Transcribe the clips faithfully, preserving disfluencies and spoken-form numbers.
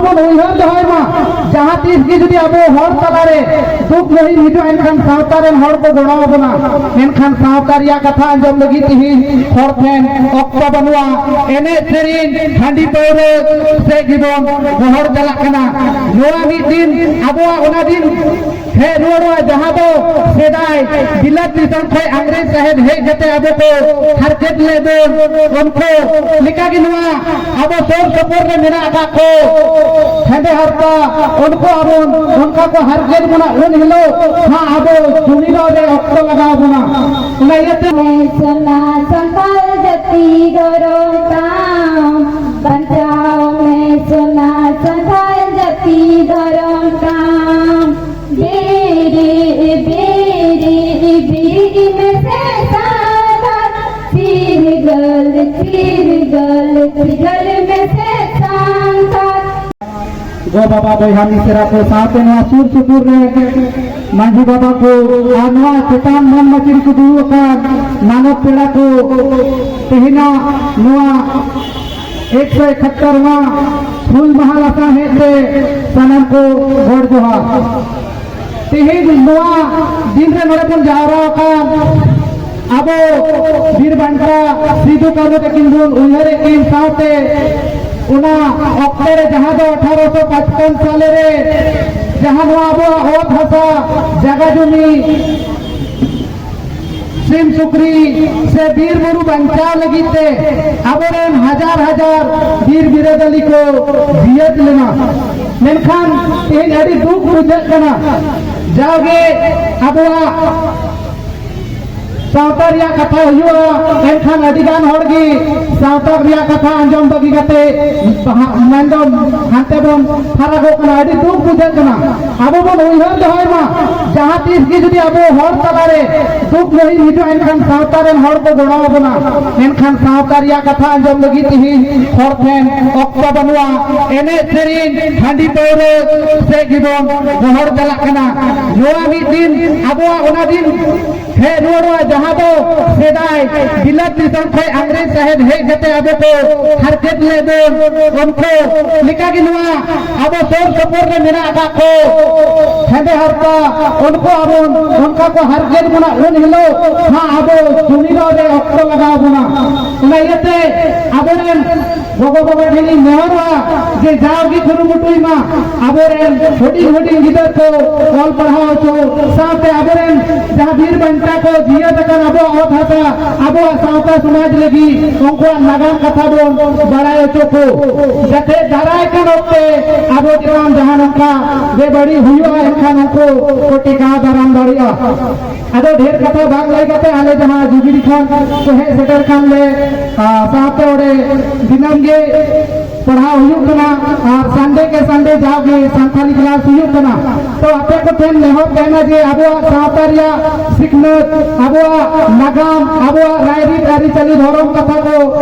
ᱵᱚᱱ ᱩᱭᱦᱟᱹᱨ ᱫᱚᱦᱚᱭ ᱢᱟ, ᱡᱟᱦᱟᱸ ᱛᱤᱥ ᱜᱮ ᱡᱩᱫᱤ ᱟᱵᱚ ᱦᱚᱲ ᱛᱟᱞᱟᱨᱮ ᱫᱩᱠ ᱢᱩᱦᱤᱢ ᱦᱤᱡᱩᱜᱼᱟ, ᱮᱱᱠᱷᱟᱱ ᱥᱟᱶᱛᱟ ᱨᱮᱱ ᱦᱚᱲ ᱠᱚ ᱜᱚᱲᱚ ᱟᱵᱚᱱᱟ᱾ ᱢᱮᱱᱠᱷᱟᱱ ᱥᱟᱶᱛᱟ ᱨᱮᱭᱟᱜ ᱠᱟᱛᱷᱟ ᱟᱸᱡᱚᱢ ᱞᱟᱹᱜᱤᱫ ᱛᱮᱦᱤᱧ ᱦᱚᱲ ᱴᱷᱮᱱ ᱚᱠᱛᱚ ᱵᱟᱹᱱᱩᱜᱼᱟ᱾ ᱮᱱᱮᱡ ᱥᱮᱨᱮᱧ, ᱦᱟᱺᱰᱤ ᱯᱟᱹᱣᱨᱟᱹ ᱥᱮᱫ ᱜᱮᱵᱚᱱ ᱜᱚᱦᱚᱲ ᱪᱟᱞᱟᱜ ᱠᱟᱱᱟ᱾ ᱱᱚᱣᱟ ᱢᱤᱫ ᱫᱤᱱ ᱟᱵᱚᱣᱟᱜ ᱚᱱᱟ ᱫᱤᱱ ᱦᱮᱡ ᱨᱩᱣᱟᱹᱲᱚᱜᱼᱟ, ᱡᱟᱦᱟᱸ ᱫᱚ ᱥᱮᱫᱟᱭ ᱵᱤᱞᱟᱹᱛ ᱫᱤᱥᱚᱢ ᱠᱷᱚᱱ ᱤᱝᱨᱮᱡᱽ ᱥᱟᱦᱮᱵᱽ ᱦᱮᱡ ᱠᱟᱛᱮ ᱟᱵᱚ ᱠᱚ ᱦᱟᱨᱠᱮᱛ ᱞᱮᱫ ᱵᱚᱱ, ᱩᱱᱠᱩ ᱞᱮᱠᱟᱜᱮ ᱱᱚᱣᱟ ᱟᱵᱚ ᱥᱩᱨ ᱥᱩᱯᱩᱨ ᱨᱮ ᱢᱮᱱᱟᱜ ᱟᱠᱟᱫ ᱠᱚ ᱦᱮᱸᱫᱮ ᱦᱟᱨᱛᱟ, ᱩᱱᱠᱩ ᱟᱵᱚ ᱚᱱᱠᱟ ᱠᱚ ᱦᱟᱨᱠᱮᱛ ᱵᱚᱱᱟ, ᱩᱱ ᱦᱤᱞᱳᱜ ᱦᱟᱸᱜ ᱟᱵᱚ ᱡᱩᱢᱤᱫᱚᱜ ᱨᱮ ᱚᱠᱛᱚ ᱞᱟᱜᱟᱣ ᱵᱚᱱᱟ᱾ ᱚᱱᱟ ᱤᱭᱟᱹᱛᱮ ᱥᱳᱱᱟ ᱥᱟᱱᱛᱟᱲ ᱡᱟᱹᱛᱤ ᱜᱚᱨᱚᱵ ᱛᱟᱢ, ᱵᱟᱧᱪᱟᱣ ᱢᱮ ᱥᱳᱱᱟ ᱥᱟᱱᱛᱟᱲ ᱡᱟᱹᱛᱤ ᱜᱚᱨᱚᱵ ᱛᱟᱢ᱾ ᱵᱤᱨᱤ ᱵᱤᱨᱤ ᱵᱤᱨᱤ ᱢᱮᱥᱮ ᱥᱟᱱᱛᱟᱲ, ᱪᱤᱨᱜᱟᱹᱞ ᱪᱤᱨᱜᱟᱹᱞ ᱪᱤᱨᱜᱟᱹᱞ ᱢᱮᱥᱮ ᱥᱟᱱᱛᱟᱲ᱾ ᱜᱚ ᱵᱟᱵᱟ ᱵᱚᱭᱦᱟ ᱢᱤᱥᱮᱨᱟ ᱠᱚ ᱥᱟᱶᱛᱮ ᱱᱚᱣᱟ ᱥᱩᱨ ᱥᱩᱯᱩᱨ ᱨᱮ ᱢᱟᱹᱡᱷᱤ ᱵᱟᱵᱟ ᱠᱚ ᱟᱨ ᱱᱚᱣᱟ ᱪᱮᱛᱟᱱ ᱢᱟᱹᱱ ᱢᱟᱹᱪᱤ ᱨᱮᱠᱚ ᱫᱩᱲᱩᱵ ᱟᱠᱟᱱ ᱢᱟᱱᱚᱛ ᱯᱮᱲᱟ ᱠᱚ, ᱛᱮᱦᱮᱧᱟᱜ ᱱᱚᱣᱟ ᱮᱠᱥᱚ ᱮᱠᱟᱛᱛᱚᱨ ᱦᱩᱞ ᱢᱟᱦᱟ ᱞᱟᱥᱟᱲᱦᱮᱫ ᱛᱮ ᱥᱟᱱᱟᱢ ᱠᱚ ᱜᱚᱰ ᱡᱚᱦᱟᱨ᱾ ᱛᱮᱦᱮᱧ ᱱᱚᱣᱟ ᱫᱤᱱ ᱨᱮ ᱱᱚᱰᱮ ᱵᱚᱱ ᱡᱟᱣᱨᱟ ᱟᱠᱟᱱ ᱟᱵᱚ ᱵᱤᱨ ᱵᱟᱱᱴᱟ ᱥᱤᱫᱩ ᱠᱟᱹᱱᱦᱩ ᱛᱟᱹᱠᱤᱱ ᱵᱚᱱ ᱩᱭᱦᱟᱹᱨᱮᱫ ᱠᱤᱱ ᱥᱟᱶᱛᱮ ᱚᱱᱟ ᱚᱠᱛᱮ ᱨᱮ ᱡᱟᱦᱟᱸ ᱫᱚ ᱟᱴᱷᱟᱨᱚᱥᱚ ᱯᱟᱸᱪᱯᱟᱱᱱᱚ ᱥᱟᱞᱮ ᱨᱮ ᱡᱟᱦᱟᱸ ᱱᱚᱣᱟ ᱟᱵᱚᱣᱟᱜ ᱚᱛ ᱦᱟᱥᱟ ᱡᱟᱭᱜᱟ ᱡᱚᱢᱤ ᱥᱤᱢ ᱥᱩᱠᱨᱤ ᱥᱮ ᱵᱤᱨ ᱵᱩᱨᱩ ᱵᱟᱧᱪᱟᱣ ᱞᱟᱹᱜᱤᱫ ᱛᱮ ᱟᱵᱚᱨᱮᱱ ᱦᱟᱡᱟᱨ ᱦᱟᱡᱟᱨ ᱵᱤᱨ ᱵᱤᱨᱟᱹᱫᱟᱹᱞᱤ ᱠᱚ ᱡᱤᱭᱟᱹᱫ ᱞᱮᱱᱟ᱾ ᱢᱮᱱᱠᱷᱟᱱ ᱛᱮᱦᱮᱧ ᱟᱹᱰᱤ ᱫᱩᱠ ᱵᱩᱡᱷᱟᱹᱜ ᱠᱟᱱᱟ, ᱡᱟᱣᱜᱮ ᱟᱵᱚᱣᱟᱜ ᱥᱟᱶᱛᱟ ᱨᱮᱭᱟᱜ ᱠᱟᱛᱷᱟ ᱦᱩᱭᱩᱜᱼᱟ, ᱮᱱᱠᱷᱟᱱ ᱟᱹᱰᱤ ᱜᱟᱱ ᱦᱚᱲ ᱜᱮ ᱥᱟᱶᱛᱟ ᱨᱮᱭᱟᱜ ᱠᱟᱛᱷᱟ ᱟᱸᱡᱚᱢ ᱵᱟᱹᱜᱤ ᱠᱟᱛᱮ ᱦᱟ-, ᱢᱮᱱᱫᱚ ᱦᱟᱱᱛᱮ ᱵᱚᱱ ᱯᱷᱟᱨᱟᱜᱚᱜ ᱠᱟᱱᱟ᱾ ᱟᱹᱰᱤ ᱫᱩᱠ ᱵᱩᱡᱷᱟᱹᱜ ᱠᱟᱱᱟ᱾ ᱟᱵᱚ ᱵᱚᱱ ᱩᱭᱦᱟᱹᱨ ᱫᱚᱦᱚᱭ ᱢᱟ, ᱡᱟᱦᱟᱸ ᱛᱤᱥ ᱜᱮ ᱡᱩᱫᱤ ᱟᱵᱚ ᱦᱚᱲ ᱛᱟᱞᱟᱨᱮ ᱫᱩᱠ ᱢᱩᱦᱤᱢ ᱦᱤᱡᱩᱜᱼᱟ, ᱮᱱᱠᱷᱟᱱ ᱥᱟᱶᱛᱟ ᱨᱮᱱ ᱦᱚᱲ ᱠᱚ ᱜᱚᱲᱚ ᱟᱵᱚᱱᱟ᱾ ᱢᱮᱱᱠᱷᱟᱱ ᱥᱟᱶᱛᱟ ᱨᱮᱭᱟᱜ ᱠᱟᱛᱷᱟ ᱟᱸᱡᱚᱢ ᱞᱟᱹᱜᱤᱫ ᱛᱮᱦᱤᱧ ᱦᱚᱲ ᱴᱷᱮᱱ ᱚᱠᱛᱚ ᱵᱟᱹᱱᱩᱜᱼᱟ᱾ ᱮᱱᱮᱡ ᱥᱮᱨᱮᱧ, ᱦᱟᱺᱰᱤ ᱯᱟᱹᱣᱨᱟᱹ ᱥᱮᱫ ᱜᱮᱵᱚᱱ ᱜᱚᱦᱚᱲ ᱪᱟᱞᱟᱜ ᱠᱟᱱᱟ᱾ ᱱᱚᱣᱟ ᱢᱤᱫ ᱫᱤᱱ ᱟᱵᱚᱣᱟᱜ ᱚᱱᱟ ᱫᱤᱱ ᱦᱮᱡ ᱨᱩᱣᱟᱹᱲᱚᱜᱼᱟ, ᱡᱟᱦᱟᱸ ᱫᱚ ᱥᱮᱫᱟᱭ ᱵᱤᱞᱟᱹᱛ ᱫᱤᱥᱚᱢ ᱠᱷᱚᱱ ᱤᱝᱨᱮᱡᱽ ᱥᱟᱦᱮᱵᱽ ᱦᱮᱡ ᱠᱟᱛᱮ ᱟᱵᱚ ᱠᱚ ᱦᱟᱨᱠᱮᱛ ᱞᱮᱫ ᱵᱚᱱ, ᱩᱱᱠᱩ ᱞᱮᱠᱟᱜᱮ ᱱᱚᱣᱟ ᱟᱵᱚ ᱥᱩᱨ ᱥᱩᱯᱩᱨ ᱨᱮ ᱢᱮᱱᱟᱜ ᱟᱠᱟᱫ ᱠᱚ ᱦᱮᱸᱫᱮ ᱦᱟᱨᱯᱟ, ᱩᱱᱠᱩ ᱟᱵᱚ ᱚᱱᱠᱟ ᱠᱚ ᱦᱟᱨᱠᱮᱛ ᱵᱚᱱᱟ, ᱩᱱ ᱦᱤᱞᱳᱜ ᱦᱟᱸᱜ ᱟᱵᱚ ᱡᱩᱢᱤᱫᱚᱜ ᱨᱮ ᱚᱠᱛᱚ ᱞᱟᱜᱟᱣ ᱵᱚᱱᱟ᱾ ᱚᱱᱟ ᱤᱭᱟᱹᱛᱮ ᱟᱵᱚᱨᱮᱱ ᱜᱚᱜᱚ ᱵᱟᱵᱟ ᱴᱷᱮᱱ ᱤᱧ ᱱᱮᱦᱚᱨᱚᱜᱼᱟ ᱡᱮ ᱡᱟᱣᱜᱮ ᱠᱩᱨᱩᱢᱩᱴᱩᱭ ᱢᱟ, ᱟᱵᱚᱨᱮᱱ ᱦᱩᱰᱤᱧ ᱦᱩᱰᱤᱧ ᱜᱤᱫᱟᱹᱨ ᱠᱚ ᱚᱞ ᱯᱟᱲᱦᱟᱣ ᱦᱚᱪᱚ, ᱥᱟᱶᱛᱮ ᱟᱵᱚᱨᱮᱱ ᱡᱟᱦᱟᱸ ᱵᱤᱨ ᱵᱟᱱᱴᱟ ᱠᱚ ᱡᱤᱭᱟᱹᱫ ᱟᱠᱟᱱ ᱟᱵᱚᱣᱟᱜ ᱚᱛ ᱦᱟᱥᱟ, ᱟᱵᱚᱣᱟᱜ ᱥᱟᱶᱛᱟ ᱥᱚᱢᱟᱡᱽ ᱞᱟᱹᱜᱤᱫ ᱩᱱᱠᱩᱣᱟᱜ ᱱᱟᱜᱟᱢ ᱠᱟᱛᱷᱟ ᱵᱚᱱ ᱵᱟᱲᱟᱭ ᱦᱚᱪᱚ ᱠᱚ, ᱡᱟᱛᱮ ᱫᱟᱨᱟᱭ ᱠᱟᱱ ᱚᱠᱛᱮ ᱟᱵᱚ ᱪᱮᱛᱟᱱ ᱡᱟᱦᱟᱸ ᱱᱚᱝᱠᱟ ᱵᱮᱵᱟᱹᱲᱤᱡ ᱦᱩᱭᱩᱜᱼᱟ, ᱮᱱᱠᱷᱟᱱ ᱩᱱᱠᱩ ᱠᱚ ᱴᱮᱠᱟᱣ ᱫᱟᱨᱟᱢ ᱫᱟᱲᱮᱭᱟᱜᱼᱟ᱾ ᱟᱫᱚ ᱰᱷᱮᱨ ᱠᱟᱛᱷᱟ ᱵᱟᱝ ᱞᱟᱹᱭ ᱠᱟᱛᱮ, ᱟᱞᱮ ᱡᱟᱦᱟᱸ ᱡᱩᱜᱤᱰᱤ ᱠᱷᱚᱱ ᱠᱚ ᱦᱮᱡ ᱥᱮᱴᱮᱨ ᱠᱟᱱ ᱞᱮ, ᱟ, ᱥᱟᱶᱛᱮ ᱚᱸᱰᱮ ᱫᱤᱱᱟᱹᱢ ᱜᱮ ᱯᱟᱲᱦᱟᱣ ᱦᱩᱭᱩᱜ ᱠᱟᱱᱟ ᱟᱨ ᱥᱟᱱᱰᱮ ᱠᱮ ᱥᱟᱱᱰᱮ ᱡᱟᱣᱜᱮ ᱥᱟᱱᱛᱟᱲᱤ ᱠᱞᱟᱥ ᱦᱩᱭᱩᱜ ᱠᱟᱱᱟ᱾ ᱛᱚ ᱟᱯᱮ ᱠᱚ ᱴᱷᱮᱱ ᱱᱮᱦᱚᱨ ᱛᱟᱦᱮᱱᱟ ᱡᱮ ᱟᱵᱚᱣᱟᱜ ᱥᱟᱶᱛᱟ ᱨᱮᱭᱟᱜ ᱥᱤᱠᱷᱱᱟᱹᱛ, ᱟᱵᱚᱣᱟᱜ ᱱᱟᱜᱟᱢ, ᱟᱵᱚᱣᱟᱜ ᱨᱟᱭᱨᱤᱛ ᱟᱹᱨᱤᱪᱟᱹᱞᱤ ᱫᱷᱚᱨᱚᱢ ᱠᱟᱛᱷᱟ ᱠᱚ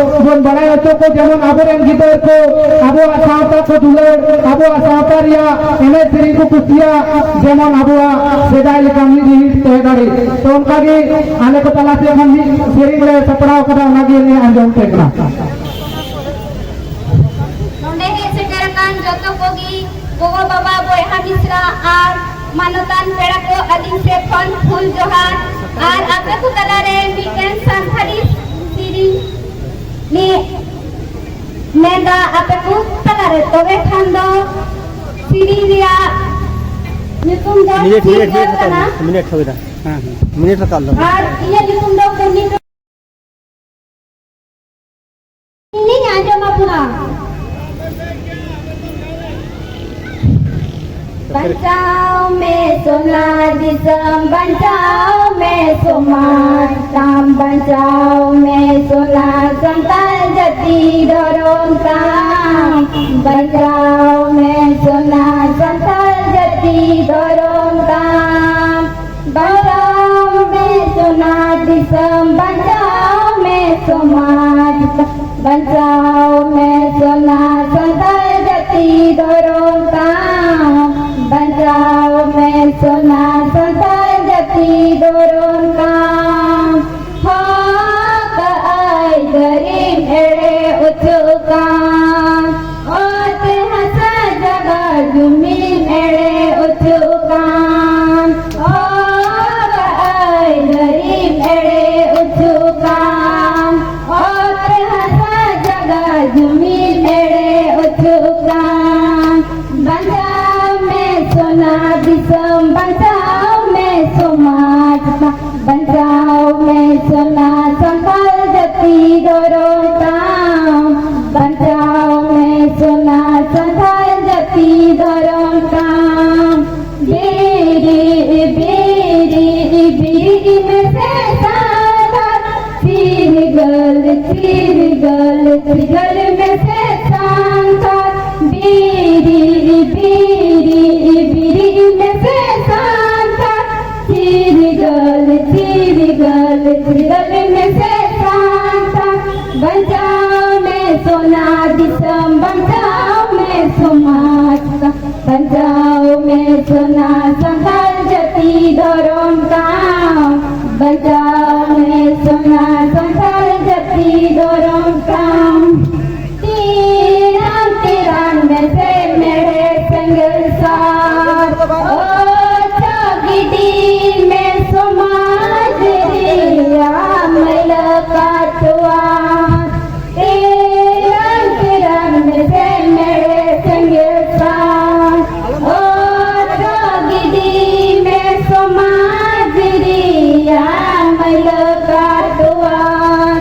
ᱵᱚᱱ ᱵᱟᱲᱟᱭ ᱦᱚᱪᱚ ᱠᱚ, ᱡᱮᱢᱚᱱ ᱟᱵᱚᱨᱮᱱ ᱜᱤᱫᱟᱹᱨ ᱠᱚ ᱟᱵᱚᱣᱟᱜ ᱥᱟᱶᱛᱟ ᱠᱚ ᱫᱩᱞᱟᱹᱲ, ᱟᱵᱚᱣᱟᱜ ᱥᱟᱶᱛᱟ ᱨᱮᱭᱟᱜ ᱮᱱᱮᱡ ᱥᱮᱨᱮᱧ ᱠᱚ ᱠᱩᱥᱤᱭᱟᱜ, ᱡᱮᱢᱚᱱ ᱟᱵᱚᱣᱟᱜ ᱥᱮᱫᱟᱭ ᱞᱮᱠᱟ ᱢᱤᱫ ᱨᱤᱦᱤᱴ ᱛᱟᱦᱮᱸ ᱫᱟᱲᱮ᱾ ᱛᱚ ᱚᱱᱠᱟᱜᱮ ᱟᱞᱮ ᱠᱚ ᱛᱟᱞᱟ ᱥᱮᱫ ᱠᱷᱚᱱ ᱢᱤᱫ ᱥᱮᱨᱮᱧ ᱞᱮ ᱥᱟᱯᱲᱟᱣ ᱠᱟᱫᱟ, ᱚᱱᱟᱜᱮ ᱞᱮ ᱟᱸᱡᱚᱢ ᱯᱮ ᱠᱟᱱᱟ᱾ ᱱᱚᱰᱮ ᱦᱮᱡ ᱥᱮᱴᱮᱨ ᱟᱠᱟᱱ ᱡᱚᱛᱚ ᱠᱚᱜᱮ, ᱜᱚᱜᱚ ᱵᱟᱵᱟ, ᱵᱚᱭᱦᱟ ᱢᱤᱥᱨᱟ ᱟᱨ ᱢᱟᱱᱚᱛᱟᱱ ᱯᱮᱲᱟ ᱠᱚ, ᱟᱹᱞᱤᱧ ᱥᱮᱫ ᱠᱷᱚᱱ ᱯᱷᱩᱞ ᱡᱚᱦᱟᱨ᱾ ᱟᱨ ᱟᱯᱮ ᱠᱚ ᱛᱟᱞᱟᱨᱮ ᱢᱤᱫᱴᱮᱱ ᱥᱟᱱᱛᱟᱲᱤ ᱥᱮᱨᱮᱧ ᱞᱮ ᱢᱮᱱᱫᱟ ᱟᱯᱮ ᱠᱚ ᱛᱟᱞᱟᱨᱮ᱾ ᱛᱚᱵᱮ ᱠᱷᱟᱱ ᱫᱚ ᱥᱮᱨᱮᱧ ᱨᱮᱭᱟᱜ ᱧᱩᱛᱩᱢ ᱫᱚ ᱢᱤᱱᱤᱴ, ᱢᱤᱱᱤᱴ, ᱪᱤᱨᱜᱟᱹᱞ ᱢᱤᱱᱤᱴ ᱨᱟᱠᱟᱵ ᱠᱟᱱᱟ᱾ ᱢᱮ, ᱢᱤᱱᱤᱴ ᱨᱟᱠᱟᱵ ᱫᱚ᱾ ᱢᱤᱱᱤᱴ ᱨᱟᱠᱟᱵ ᱞᱮᱱ᱾ ᱟᱨ ᱤᱧᱟᱹᱜ ᱧᱩᱛᱩᱢ ᱫᱚ ᱠᱩᱨᱱᱤ ᱤᱧᱤᱧ ᱟᱸᱡᱚᱢ ᱟᱵᱚᱱᱟ᱾ ᱵᱟᱧᱪᱟᱣ ᱢᱮ ᱥᱚᱱᱟ ᱫᱤᱥᱚᱢ, ᱵᱟᱧᱪᱟᱣ ᱢᱮ ᱥᱚᱢᱟᱡᱽ ᱛᱟᱢ, ᱵᱟᱧᱪᱟᱣ ᱢᱮ ᱥᱚᱱᱟ ᱥᱟᱱᱛᱟᱲ ᱡᱟᱹᱛᱤ ᱫᱷᱚᱨᱚᱢ ᱛᱟᱢ, ᱵᱟᱧᱪᱟᱣ ᱢᱮ ᱥᱚᱱᱟ ᱥᱟᱱᱛᱟᱲ ᱡᱟᱹᱛᱤ ᱫᱷᱚᱨᱚᱢ ᱛᱟᱢ᱾ ᱵᱟᱧᱪᱟᱣ ᱢᱮ ᱥᱚᱱᱟ ᱫᱤᱥᱚᱢ, ᱵᱟᱧᱪᱟᱣ ᱢᱮ ᱥᱚᱢᱟᱡᱽ, ᱵᱟᱧᱪᱟᱣ ᱢᱮ ᱥᱚᱱᱟ ᱥᱟᱱᱛᱟᱲ ᱡᱟᱹᱛᱤ ᱫᱷᱚᱨᱚᱢ ᱛᱟᱢ, ᱵᱟᱧᱪᱟᱣ ᱢᱮ ᱥᱚᱱᱟ ᱥᱟᱱᱛᱟᱲ ᱡᱟᱹᱛᱤ ᱫᱷᱚᱨᱚᱢ ᱛᱟᱢ᱾ ᱫᱷᱚᱨᱚᱢ ᱠᱟᱱ᱾ ᱵᱮᱨᱮᱫ, ᱵᱮᱨᱮᱫ, ᱵᱮᱨᱮᱫ ᱢᱮᱥᱮ ᱥᱟᱱᱛᱟᱲ, ᱪᱤᱨᱜᱟᱹᱞ, ᱪᱤᱨᱜᱟᱹᱞ, ᱪᱤᱨᱜᱟᱹᱞ ᱢᱮᱥᱮ ᱥᱟᱱᱛᱟᱲ᱾ ᱵᱮᱨᱮᱫ, ᱵᱮᱨᱮᱫ, ᱵᱮᱨᱮᱫ ᱢᱮᱥᱮ ᱥᱟᱱᱛᱟᱲ, ᱪᱤᱨᱜᱟᱹᱞ, ᱪᱤᱨᱜᱟᱹᱞ, ᱪᱤᱨᱜᱟᱹᱞ ᱢᱮᱥᱮ ᱥᱟᱱᱛᱟᱲ᱾ ᱵᱟᱧᱪᱟᱣ ᱢᱮ ᱥᱚᱱᱟ ᱫᱤᱥᱚᱢ, ᱵᱟᱧᱪᱟᱣ ᱢᱮ ᱥᱚᱢᱟᱡᱽ ᱛᱟᱢ, ᱵᱟᱧᱪᱟᱣ ᱢᱮ ᱥᱚᱱᱟ ᱥᱟᱱᱛᱟᱲ ᱡᱟᱹᱛᱤ ᱫᱷᱚᱨᱚᱢ ᱛᱟᱢ, ᱵᱟᱧᱪᱟᱣ ᱢᱮ ᱥᱚᱱᱟ ᱥᱟᱱᱛᱟᱲ ᱡᱟᱹᱛᱤ ᱫᱷᱚᱨᱚᱢ ᱛᱟᱢ᱾ ᱛᱤᱨᱟᱝ, ᱛᱤᱨᱟᱝ ᱢᱮᱥᱮ ᱢᱮᱲᱦᱮᱫ ᱥᱮᱸᱜᱮᱞ ᱥᱟᱨ, ᱚᱪᱚᱜ ᱜᱤᱰᱤ ᱢᱮ ᱥᱚᱢᱟᱡᱽ ᱨᱮᱭᱟᱜ ᱢᱟᱹᱭᱞᱟᱹ ᱠᱟᱴᱩᱣᱟᱱ᱾ ᱛᱤᱨᱟᱝ, ᱛᱤᱨᱟᱝ ᱢᱮᱥᱮ ᱢᱮᱲᱦᱮᱫ ᱥᱮᱸᱜᱮᱞ ᱥᱟᱨ, ᱚᱪᱚᱜ ᱜᱤᱰᱤ ᱢᱮ ᱥᱚᱢᱟᱡᱽ ᱨᱮᱭᱟᱜ ᱢᱟᱹᱭᱞᱟᱹ ᱠᱟᱴᱩᱣᱟᱱ᱾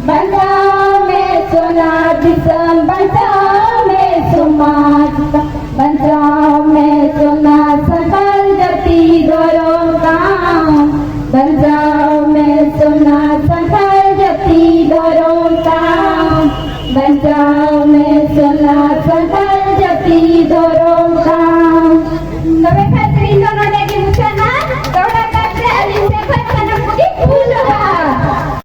ᱵᱟᱧᱪᱟᱣ ᱢᱮ ᱥᱚᱱᱟ ᱫᱤᱥᱚᱢ, ᱵᱟᱧᱪᱟᱣ ᱢᱮ ᱥᱚᱢᱟᱡᱽ ᱛᱟᱢ, ᱵᱟᱧᱪᱟᱣ ᱢᱮ ᱥᱚᱱᱟ ᱥᱟᱱᱛᱟᱲ ᱡᱟᱹᱛᱤ ᱫᱷᱚᱨᱚᱢ ᱛᱟᱢ, ᱵᱟᱧᱪᱟᱣ ᱢᱮ ᱥᱚᱱᱟ ᱥᱟᱱᱛᱟᱲ ᱡᱟᱹᱛᱤ ᱫᱷᱚᱨᱚᱢ ᱛᱟᱢ, ᱵᱟᱧᱪᱟᱣ ᱢᱮ ᱥᱚᱱᱟ ᱥᱟᱱᱛᱟᱲ ᱡᱟᱹᱛᱤ ᱫᱷᱚᱨᱚᱢ